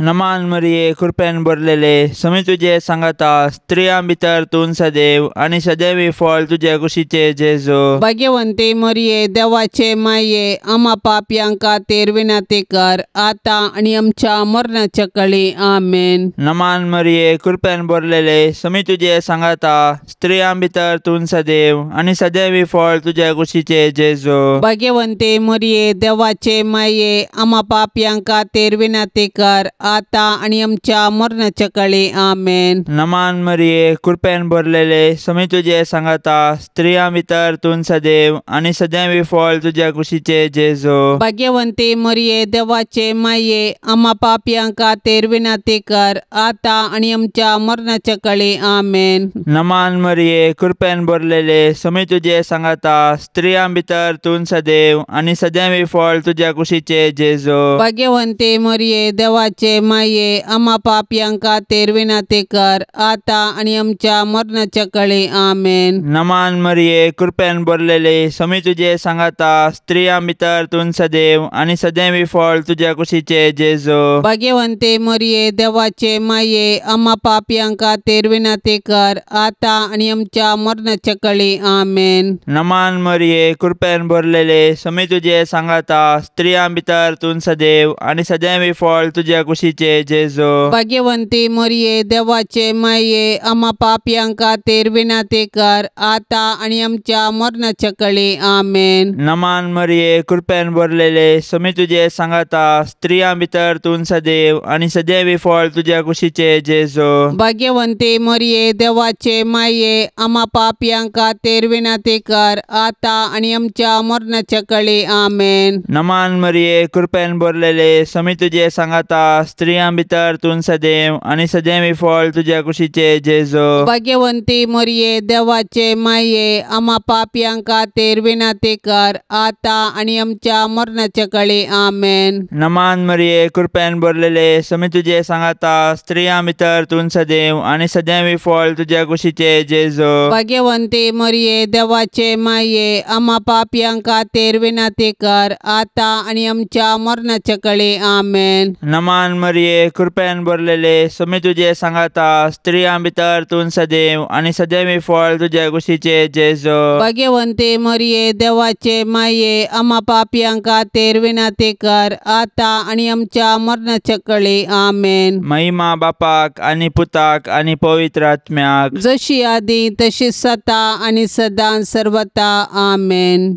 नमान मरिये, कृपेन भरलेले, समी तुजे सांगाता, स्त्रियां भितर तूं सदैव आनी सदैवी फळ तुजे कुशीचे जेजू. भाग्यवंती मरिये, देवाचे माये, आमा पापयां खातीर विनंती कर आतां आनी आमच्या मरणाच्या कळी. आमेन. नमान मरिये, कृपेन भरलेले, समी तुजे सांगाता, स्त्रियां भितर तूं सदैव आनी सदैवी फळ तुजे कुशीचे जेजू. भाग्यवंती मरिये, देवाचे माये, आमा पापयां खातीर विनंती कर आतां आनी आमच्या मरणाच्या कळी. आमेन. नमान मरिये, कृपेन भरलेले, समी तुजे सांगाता, स्त्रियां भितर तूं सदैव आनी सदैवी फळ तुज्या कुशीचे जेजू. भाग्यवंती मरिये, देवाचे माये, आमा पापयां खातीर विनंती कर आतां आनी आमच्या मरणाच्या कळी. आमेन. नमान मरिये, कृपेन भरलेले, समी तुजे सांगाता, स्त्रियां भितर तूं सदैव आनी सदैवी फळ तुज्या कुशीचे जेजू. भाग्यवंती मरिये, देवाचे माये, आमा पापयां खातीर विनंती कर आतां आनी आमच्या मरणाच्या कळी. आमेन. नमान मरिये, कृपेन भरलेले, समी तुजे सांगाता, स्त्रियां भितर तूं सदैव आनी सदैवी फळ तुज्या कुशीचे जेजू. भाग्यवंती मरिये, देवाचे माये, आमा पापयां खातीर विनंती कर आतां आनी आमच्या मरणाच्या कळी. आमेन. नमान मरिये, कृपेन भरलेले, समी तुजे सांगाता, स्त्रियां भितर तूं सदैव आनी सदैवी फळ तुज्या कुशीचे जेजू. भाग्यवंती मरिये, देवाचे माये, आमा पापयां खातीर विनंती कर आतां आनी आमच्या मरणाच्या कळी. आमेन. नमान मरिये, कृपेन भरलेले, समी तुजे सांगाता, स्त्रियां भितर तूं सदैव आनी सदैवी फळ तुज्या कुशीचे जेजू. भाग्यवंती मरिये, देवाचे माये, आमा पापयां खातीर विनंती कर आतां आनी आमच्या मरणाच्या कळी. आमेन. नमान मरिये, कृपेन भरलेले, समी तुजे सांगाता, स्त्रियां भितर तूं सदैव आनी सदैवी फळ तुज्या कुशीचे जेजू. भाग्यवंती मरिये, देवाचे माये, आमा पापयां खातीर विनंती कर आतां आनी आमच्या मरणाच्या कळी. आमेन. नमान मरिये, कृपेन भरलेले, समी तुजे सांगाता, स्त्रियां भितर तूं सदैव आनी सदैवी फळ तुज्या कुशीचे जेजू. भाग्यवंती मरिये, देवाचे माये, आमा पापयां खातीर विनंती कर आतां आनी आमच्या मरणाच्या कळी. आमेन. नमान मरिये, कृपेन भरलेले, समी तुजे सांगाता, स्त्रियां भितर तूं सदैव आनी सदैवी फळ तुज्या कुशीचे जेजू. भाग्यवंती मरिये, देवाचे माये, आमा पापयां खातीर विनंती कर आतां आनी आमच्या मरणाच्या कळी. आमेन. महिमा बापाक आनी पुताक आनी पवित्र आत्म्याक, जशी आदी तशी सता आनी सदां सर्वता. आमेन.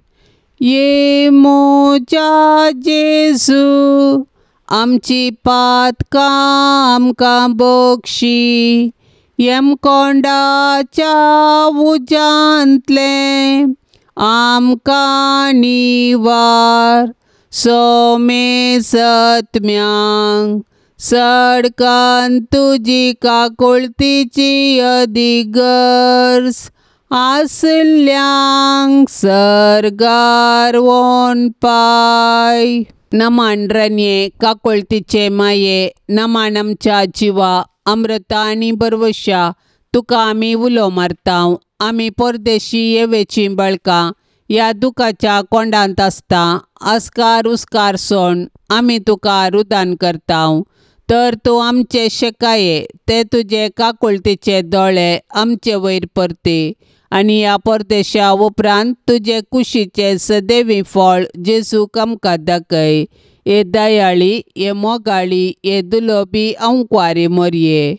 ये मोजा जेजू, आमची पातकां आमकां बक्षी, यमकोंडाच्या उज्यांतलें आमकां निवार, सोमे सत्म्यांक सडकान तुजी काकुळतीची अदीक गरज आसल्यांक सर्गार वोन पाय. नमान रनये काकोळतीचे माये, नमान आमच्या जिवा अमृता आनी बरवशा, तुका आमी उलो मारता. आमी परदेशी येवेची बळकां ह्या दुखाच्या कोंडांत आसता. आस्कार उस्कार सोण आमी तुका रुदान करता. तर तूं आमचे शेकाये ते तुजे काकुळतीचे दोळे आमचे वयर परते आनी ह्या परदेशा उपरांत तुजे कुशीचे सदैवी फळ जेजूक आमकां दाखय. हे दयाळी, हे मोगाळी, हे दुलोबी अंकवारी मोरये,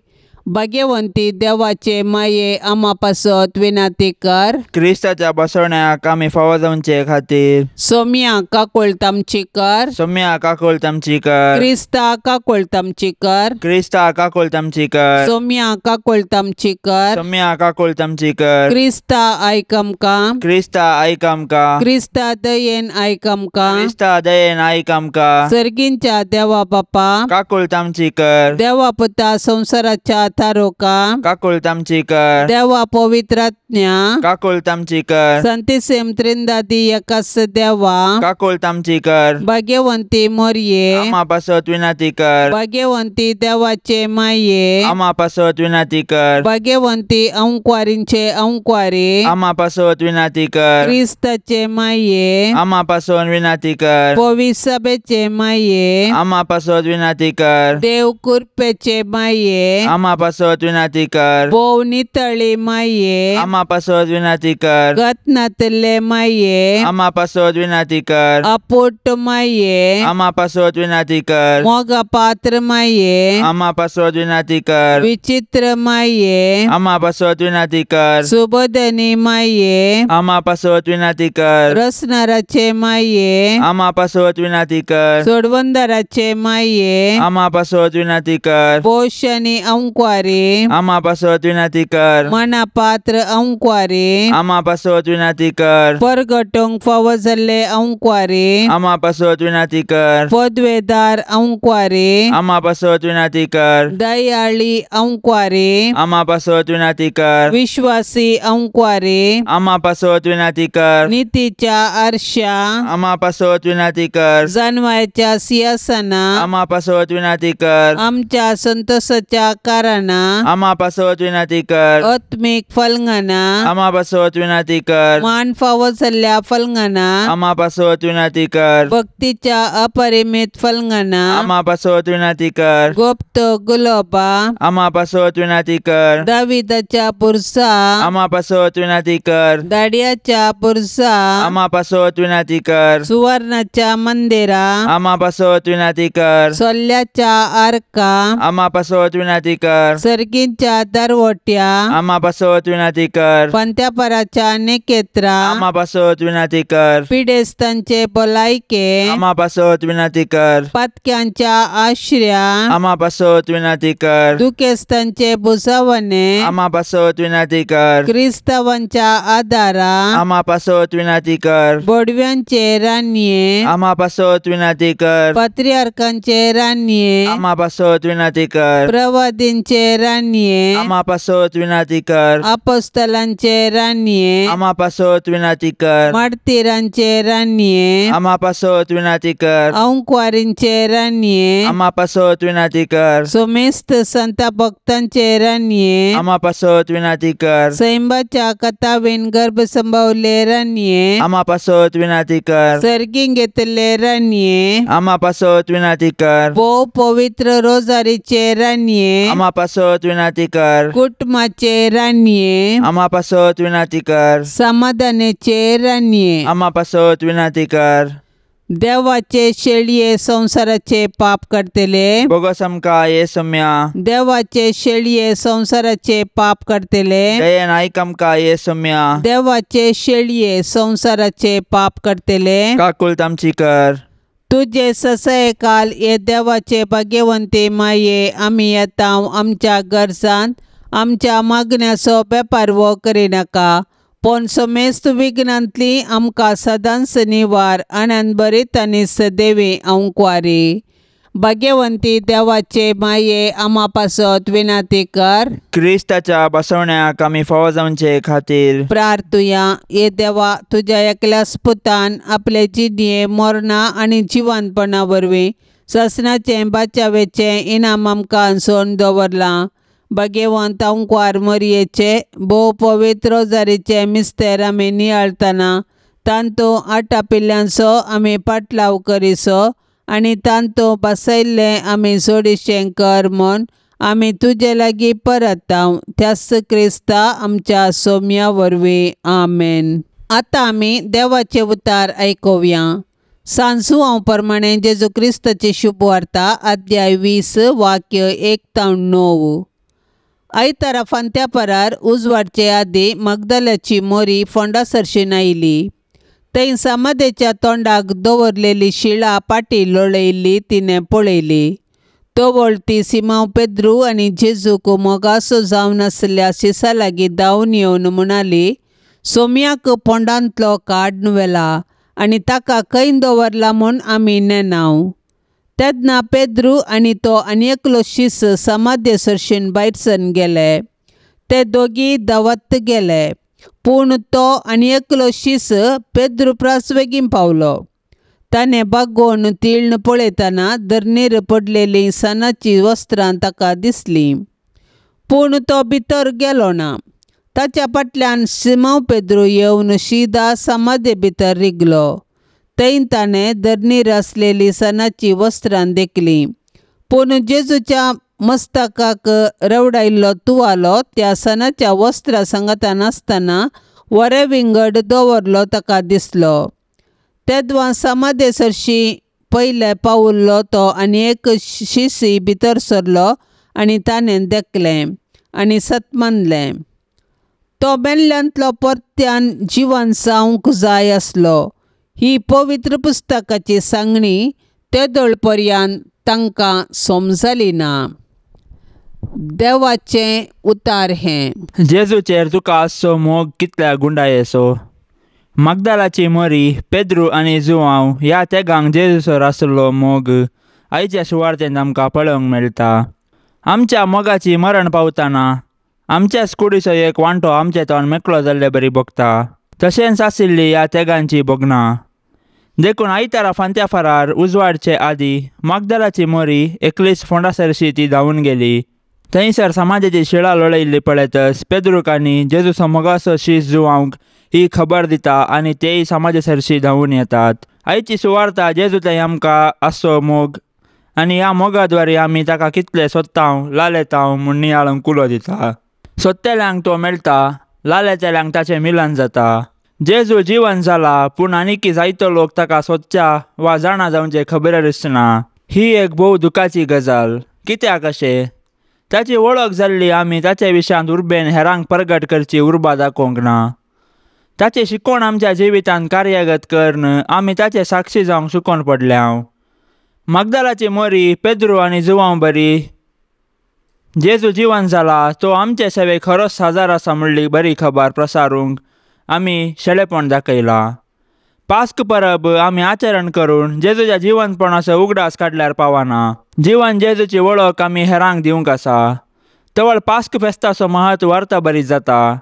भाग्यवंती देवाचे माये आमा पासत विनाती कर. क्रिस्ताच्या बसवण्याक आमी फावो जावचे खातीर सोम्या काकुळत आमची कर. सोम्या काकुळत आमची कर. क्रिस्ता काकुळत आमची कर. क्रिस्ता काकुळत आमची कर. सोम्या काकुळत आमची कर. सोम्या काकुळत आमची कर. क्रिस्ता आयक आमकां. क्रिस्ता आयक आमकां. क्रिस्ता दयेन आयक आमकां. क्रिस्ता दयेन आयक आमकां. सर्गींच्या देवा बापा काकुळत आमची कर. देवा पुता संवसाराच्या थारोका काकुळत आमची कर. देवा पवित्रात्म्या काकुळत आमची कर. संतिसेम त्रिंदादी एकास देवा काकुळत आमची कर. भाग्यवंती मोरये आमा पासत विनंती कर. भाग्यवंती देवाचे माये आमा पासत विनंती कर. भाग्यवंती अंकवारींचे अंकवारी आमा पासत विनंती कर. क्रिस्ताचे माये आमा पासून विनंती कर. पविसभेचे माये आमा पासत विनंती कर. देव कृपेचे माये आमा पासत विनंती कर. भोव नितळी माये आमा पासत विनंती कर. गत नातले माये आमा पासत विनंती कर. अपोट माये आमा पासत विनंती कर. मोगा पात्र माये आमा पासत विनंती कर. विचित्र माये आमा पासत विनंती कर. सुबोधनी माये आमा पासत विनंती कर. रसनाराचे माये आमा पासत विनंती कर. सोडवंदाराचे माये आमा पासत विनंती कर. पोषणी अंकवारी आमा पासत विनंती कर. मना पात्र अंकवारी आमा पासत विनंती कर. परगटूंक फावो जाल्ले अंकवारी आमा पासत विनंती कर. पदवेदार अंकवारी आमा पासत विनंती कर. दयाळी अंकवारी आमा पासत विनंती कर. विश्वासी अंकवारी आमा पासत विनंती कर. नितीच्या आरशा आमा पासत विनंती कर. जानवायच्या सिंहासना आमा पासत विनंती कर. आमच्या संतोषाच्या कारणा आमा पासत विनंती कर. आत्मीक फलंगना आमा पासत विनंती कर. मान फावो जाल्ल्या फलंगना आमा पासत विनंती कर. भक्तीच्या अपरिमित फलंगना आमा पासत विनंती कर. गुप्त गुलोबा आमा पासत विनंती कर. दाविदाच्या पुरसा आमा पासत विनंती कर. दाडियाच्या पुरसा आमा पासत विनंती कर. सुवर्णाच्या मंदिरा आमा पासत विनंती कर. सोल्ल्याच्या आरका आमा पासत विनंती कर. सर्गींच्या दरवट्या आमा पासत विनंती कर. पंत्यापराच्या नेकेत्रा आमा पासत विनंती कर. पिडेस्तांचे भलायके आमा पासत विनंती कर. पातक्यांच्या आश्र्या आमा पासत विनंती कर. दुखेस्तांचे भुजावणे आमा पासत विनंती कर. क्रिस्तावांच्या आदारा आमा पासत विनंती कर. बोडव्यांचे रानये आमा पासत विनंती कर. पात्रियार्कांचे रानये आमा पासत विनंती कर. प्रवादींचे रानये आमा पासत विनंती कर. अपोस्तलांचे रानये आमा पासत विनंती कर. मार्तीरांचे रानये आमा पासत विनंती कर. अंकवारींचे रानये आमा पासत विनंती कर. सोमेस्त संत भक्तांचे रानये आमा पासत विनंती कर. सैंबाच्या कथावेन गर्भ संभवले रानये आमा पासत विनंती कर. सर्गीं घेतले रानये आमा पासत विनंती कर. भोव पवित्र रोजारीचे रानये आमा पासत विनंती कर. कुटुंबाचे रानये आमा पासत विनंती कर. समाधानाचे रानये आमा पासत विनंती कर. देवाचे शेळये संवसाराचे पाप करतले बोगस आमकां ये सम्या देवाचे शेळये संवसाराचे पाप करतले दयेन आयक आमकां ये सम्या देवाचे शेळये संवसाराचे पाप करतले काकुळत आमची कर. तुजे ससयकाल हे देवाचे भाग्यवंती माये आमी येता आमच्या गरजांत आमच्या मागण्याचो बेपारवो करिनाका पूण समेस्त विघ्नांतली आमकां सदांच निवार आनंद भरीत आनी सदैवी अंकवारी. भाग्यवंती देवाचे माये आमा पासत विनाती कर. क्रिस्ताच्या बसवण्याक आमी फावो जावचे खातीर प्रार्थुया. हे देवा, तुज्या एकल्याच पुतान आपले जिणये मरणां आनी जिवनपणा वरवीं ससनाचें बाचावेचें इनाम आमकां सोन दवरलां. भाग्यवंत अंकवार मोरयेचे भोव पवित्र रोजारीचे मिस्तेर आमी नियाळतना तांतू आटापिल्ल्यांचो आमी पाटलाव करिसो आनी तांतू बसयल्लें आमी सोडिशें कर म्हूण आमी तुजे लागीं परताव त्याच क्रिस्ता आमच्या सोम्या वरवीं. आमेन. आतां आमी देवाचे उतार आयकुया. सांजू हांव प्रमाणे जेजू क्रिस्ताची शुभवार्ता अध्याय 20 वाक्य 1 ते 9. आयतारा फांत्या परार उजवाडचे आदी मगदलाची मोरी फोंडा सरशीन आयली. थंय समाधेच्या तोंडाक दवरलेली शिळा पाटी लोळयल्ली तिणें पळयली. तवळ ती सिमांव पेद्रू आनी जेजूक मोगासो जावन आसल्या शिसा लागीं धांवन येवन म्हणाली, सोम्याक फोंडांतलो काडून व्हेला आनी ताका खंय दवरला म्हूण आमी नेणाव. तेन्ना पेद्रू आनी तो आनी एकलो शीस समाधे सरशीन भायर सरून गेले. ते दोगी धांवत गेले, पूण तो आनी एकलो शीस पेद्रू प्रास बेगीन पावलो. ताणें बागोवन तिळण पळयतना धरणीर पडलेलीं सणाचीं वस्त्रां ताका दिसलीं, पूण तो भितर गेलो ना. ताच्या फाटल्यान सिमांव पेद्रू येवन शिदा समाधे भितर रिगलो. थंय ताणें धरणीर आसलेलीं सणाचीं वस्त्रां देखलीं, पूण जेजूच्या मस्तकाक रवडायल्लो तुवालो त्या सणाच्या वस्त्रां सांगाता नासतना वरे विंगड दवरलो ताका दिसलो. तेदवां समाधे सरशी पयले पावल्लो तो आनी एक शिसी भितर सरलो आनी ताणें देखलें आनी सत मानलें. तो मेल्ल्यांतलो परत्यान जिवन जावंक जाय आसलो. ही पवित्र पुस्तकाची सांगणी तेदोळ पर्यंत तांकां समजली ना. देवाचें उतार हें. जेजूचेर तुका आसचो मोग कितल्या गुंडायेचो. मगदलाची मोरी, पेद्रू आनी जुआंव ह्या तेगांक जेजूसर आशिल्लो मोग आयच्या सुवार्तेंत आमकां पळोवंक मेळटा. आमच्या मोगाची मरण पावतना आमच्याच कुडीचो एक वांटो आमचे तोंड मेकळो जाल्ले बरी भोगता. तशेंच आशिल्ली ह्या तेगांची भोगणां. देखून आयतारा फांत्या फारार उजवाडचे आदी मगदलाची मोरी एकलीच फोंडा सरशी ती धांवून गेली. थंयसर समाजाची शिळा लोळयल्ली पळयतच पेद्रूक आनी जेजूचो मोगाचो शीस जुआंवक ही खबर दिता आनी तेय समाजा सरशी धांवून येतात. आयची सुवार्ता जेजू थंय आमकां आसचो मोग आनी ह्या मोगाद्वारे आमी ताका कितले सोदतांव लालेतांव म्हूण नियाळूंक कुलो दिता. सोदतल्यांक तो मेळटा, लालेतल्यांक ताचें मिलन जाता. जेजू जिवन जाला, पूण आनीकी जायतो लोक ताका सोदच्या वा जाणा जावचे खबरच ना. ही एक भोव दुखाची गजाल. कित्याक अशें? ताची वळख जाल्ली आमी ताचे विशयांत उर्बेन हेरांक परगट करची उर्बा दाखोवंक ना. ताचें शिकोवण आमच्या जिवितांत कार्यगत करून आमी ताचे साक्षी जावंक शिकोवन पडल्या. मगदलाची मोरी, पेद्रू आनी जुआंव बरी जेजू जिवन जाला तो आमचे सेवेक खरोच साजार आसा म्हणली बरी खबर प्रसारूंक आमी शेळेपण दाखयलां. पास्क परब आमी आचरण करून जेजूच्या जिवनपणाचो उगडास काडल्यार पावना. जिवन जेजूची वळख आमी हेरांक दिवंक आसा. तवळ पास्क फेस्ताचो म्हत्व अर्थभरीत जाता.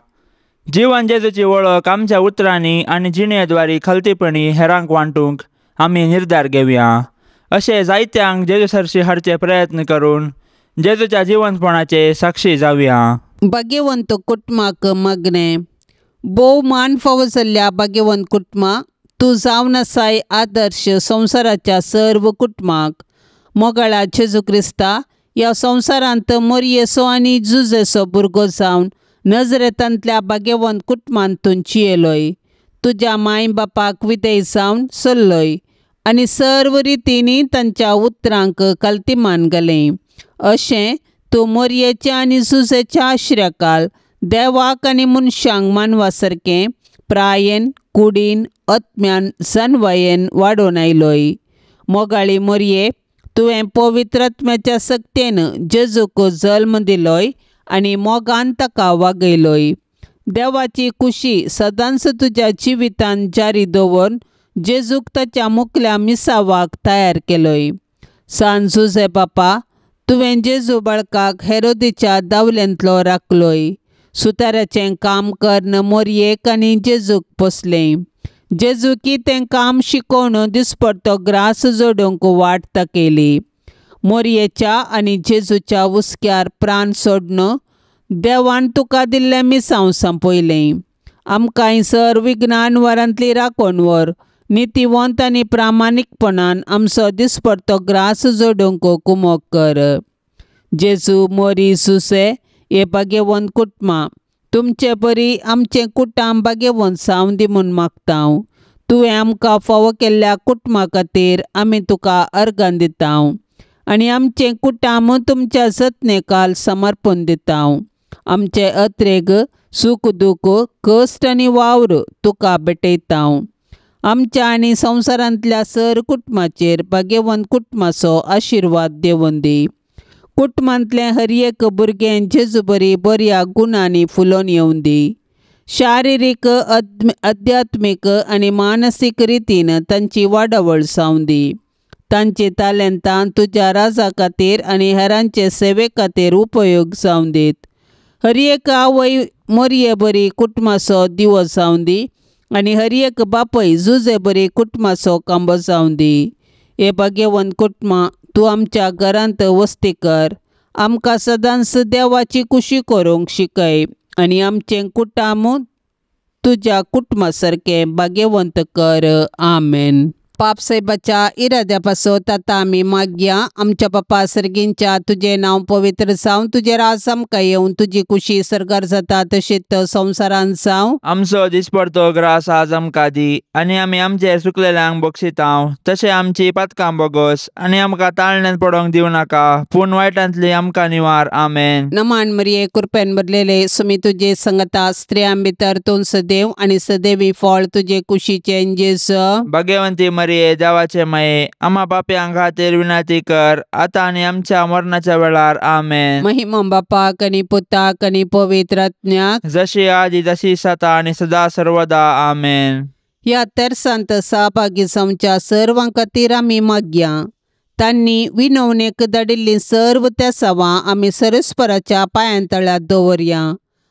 जिवन जेजूची वळख आमच्या उतरांनी आनी जिणेद्वारी खलतीपणी हेरांक वांटूंक आमी निर्धार घेवया. अशें जायत्यांक जेजू सरशी हाडचे प्रयत्न करून जेजूच्या जिवनपणाचे साक्षी जावया. भाग्यवंत कुटुंबाक मागणें. भोव मान फावो जाल्ल्या भाग्यवंत कुटुंबा, तूं जावन आसाय आदर्श संवसाराच्या सर्व कुटुंबाक. मोगाळा जेजू क्रिस्ता, ह्या संवसारांत मोरयेचो आनी जुजेचो भुरगो जावन नजरेतांतल्या भाग्यवंत कुटुंबांत तूं जियेलोय. तुज्या माय बापाक विधेय जावन चल्लोय आनी सर्व रितींनी तांच्या उतरांक कल्तिमान घालें. अशें तूं मोरयेच्या आनी जुजेच्या आश्र्याकाल देवाक आनी मनशांक मानवा सारकें प्रायेन, कुडीन, आत्म्यान, जानवायेन वाडोवन आयलोय. मोगाळी मोरये, तुवें पवित्र आत्म्याच्या सक्तेन जेजूक जल्म दिलोय आनी मोगान ताका वागयलोय. देवाची खुशी सदांच तुज्या जिवितांत जारी दवरून जेजूक ताच्या मुखल्या मिसावाक तयार केलोय. सान जुझे बापा, तुवें जेजू बाळकाक हेरोदीच्या दावल्यांतलो राखलोय. सुताराचें काम करून मोरयेक आनी जेजूक पोसलें. जेजूकी तें काम शिकोवन दिसपडतो ग्रास जोडूंक वाट दाखयली. मोरयेच्या आनी जेजूच्या हुस्क्यार प्राण सोडून देवान तुका दिल्लें मिसांव संपयलें. आमकांय सर विज्ञान वरांतली राखण व्हर. नितीवंत आनी प्रामाणीकपणान आमचो दिसपडतो ग्रास जोडूंक कुमोक कर. जेजू, मोरी, सुसे हे भाग्यवंत कुटुंबां तुमचे बरी आमचें कुटाम भाग्यवंत जावं दी म्हूण मागता. तुवें आमकां फावो केल्ल्या कुटुंबा खातीर आमी तुका अर्गां दिता आनी आमचें कुटाम तुमच्या जतनेकाल समर्पण दिता. आमचे अत्रेग, सूख दूख, कश्ट आनी वावर तुका भेटयता. आमच्या आनी संवसारांतल्या सर कुटुंबाचेर भाग्यवंत कुटुंबाचो आशिर्वाद देवून दी. कुटुंबांतलें हर एक भुरगें जेजू बरी बऱ्या गुणांनी फुलोवन येवं दी. शारिरीक, अध्यात्मीक आनी मानसीक रितीन तांची वाडावळ जावं दी. तांची तालेंतां तुज्या राजा खातीर आनी हेरांचे सेवे खातीर उपयोग जावं दीत. हर एक आवय मोरये बरी कुटुंबाचो दिवो जावं दी आनी हर एक बापय जुजे बरी कुटुंबाचो कांबो जावं दी. हे भाग्यवंत कुटुंबां तूं आमच्या घरांत वस्ती कर. आमकां सदांच देवाची खुशी करूंक शिकय आनी आमचें कुटाम तुज्या कुटुंबा सारकें भाग्यवंत कर. आमेन. पाप साहेबाच्या इराद्या पासत आतां आमी मागया. आमच्या बापा सर्गींच्या तुजें नांव पवित्र जावं, तुजें राज आमकां येवन, तुजी खुशी सर्गार जाता तशीच संवसारांत जावं. आमचो दिसपडतो ग्रास आज आमकां दी आनी आमी आमचे सुकलेल्यांक बक्षितांव तशें आमची पातकां बोगस आनी आमकां ताळण्यांत पडोंक दिवं नाका, पूण वायटांतली आमकां निवार. आमेन. नमान मरिये, कृपेन भरलेले, सुमी तुजे संगता, स्त्रियां भितर तूं सदैव आनी सदैवी फळ तुजे कुशीचें जेजू. भाग्यवंती मरिये, देवाचे माये, आम्हा पापयां खातीर विनंती कर आतां आनी आमच्या मरणाच्या वेळार. आमेन. महिमा बापाक आनी पुताक आनी पवित्र आत्म्याक, जशी आदी तशी सता आनी सदा सर्वदा. आमेन. ह्या तेरसांत सहभागी जावच्या सर्वां खातीर आमी मागया. तांणी विनवणेक धाडिल्लीं सर्व तेसावां आमी सरस्पराच्या पांयांतळ्यात दवरया.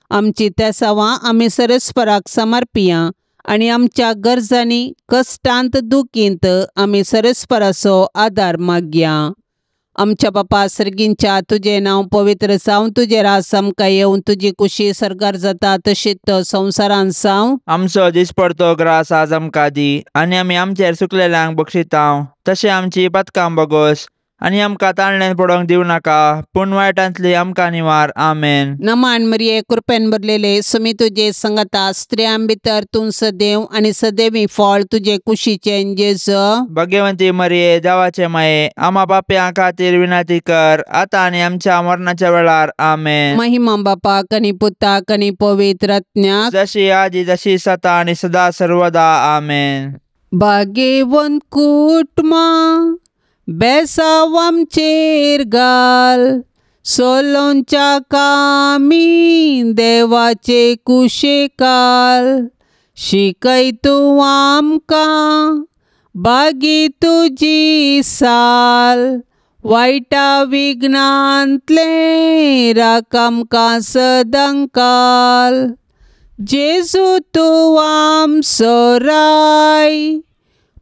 आमची तेसावां आमी सरस्पराक समर्पिया आनी आमच्या गरजांनी, कश्टांत, दुखींत आमी सरस्पराचो आदार मागया. आमच्या बापा सर्गींच्या तुजें नांव पवित्र जावं, तुजें राज आमकां येवन, तुजी खुशी सर्गार जाता तशीच संवसारांत जावं. आमचो दिसपडतो ग्रास आज आमकां दी आनी आमी आमचेर सुकलेल्यांक बक्षितांव तशें आमची पातकां बोगस आनी आमकां ताळण्यांत पडोंक दिवं नाका, पूण वायटांतली आमकां निवार. आमेन. नमान मरिये, कृपेन भरलेले, सुमी तुजे संगता, स्त्रियां भितर तूं सदैव आनी सदैवी फळ तुजे कुशीचें जेजू. भाग्यवंती मरिये, देवाचे माये, आम्हा पापयां खातीर विनंती कर आतां आनी आमच्या मरणाच्या वेळार. आमेन. महिमा बापाक आनी पुताक आनी पवित्र आत्म्याक, जशी आदी तशी सता आनी सदा सर्वदा. आमेन. भाग्यवंत कुटुंबां बेसांव आमचेर घाल, सोलोंच्या कामी देवाचे कुशेकाल. शिकय तूं आमकां बागी तुजी साल, वायटा विघ्नांतलें राख आमकां सदांकाल. जेजू तूं आमचो राय,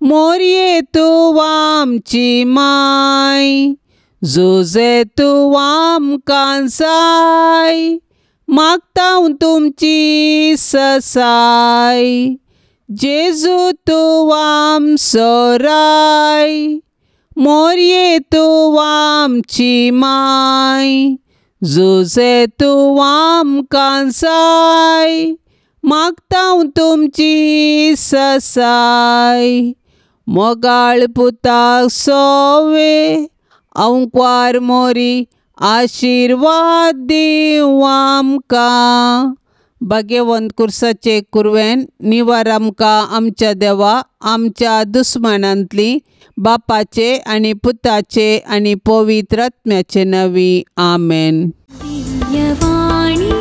मोरये तूं आमची माय, जुझे तूं आमकां जाय, मागता तुमची ससाय. जेजू तूं आमचो राय, मोरये तूं आमची माय, जुझे तूं आमकां जाय, मागता तुमची ससाय. मोगाळ पुताक सोवे अंकवार मोरी, आशिर्वाद दिवं आमकां. भाग्यवंत कुर्साचे कुरवेन निवार आमकां आमच्या देवा, आमच्या दुस्मानांतली, बापाचे आनी पुताचे आनी पवित्र आत्म्याचे नांवी. आमेन. दिव्यवाणी.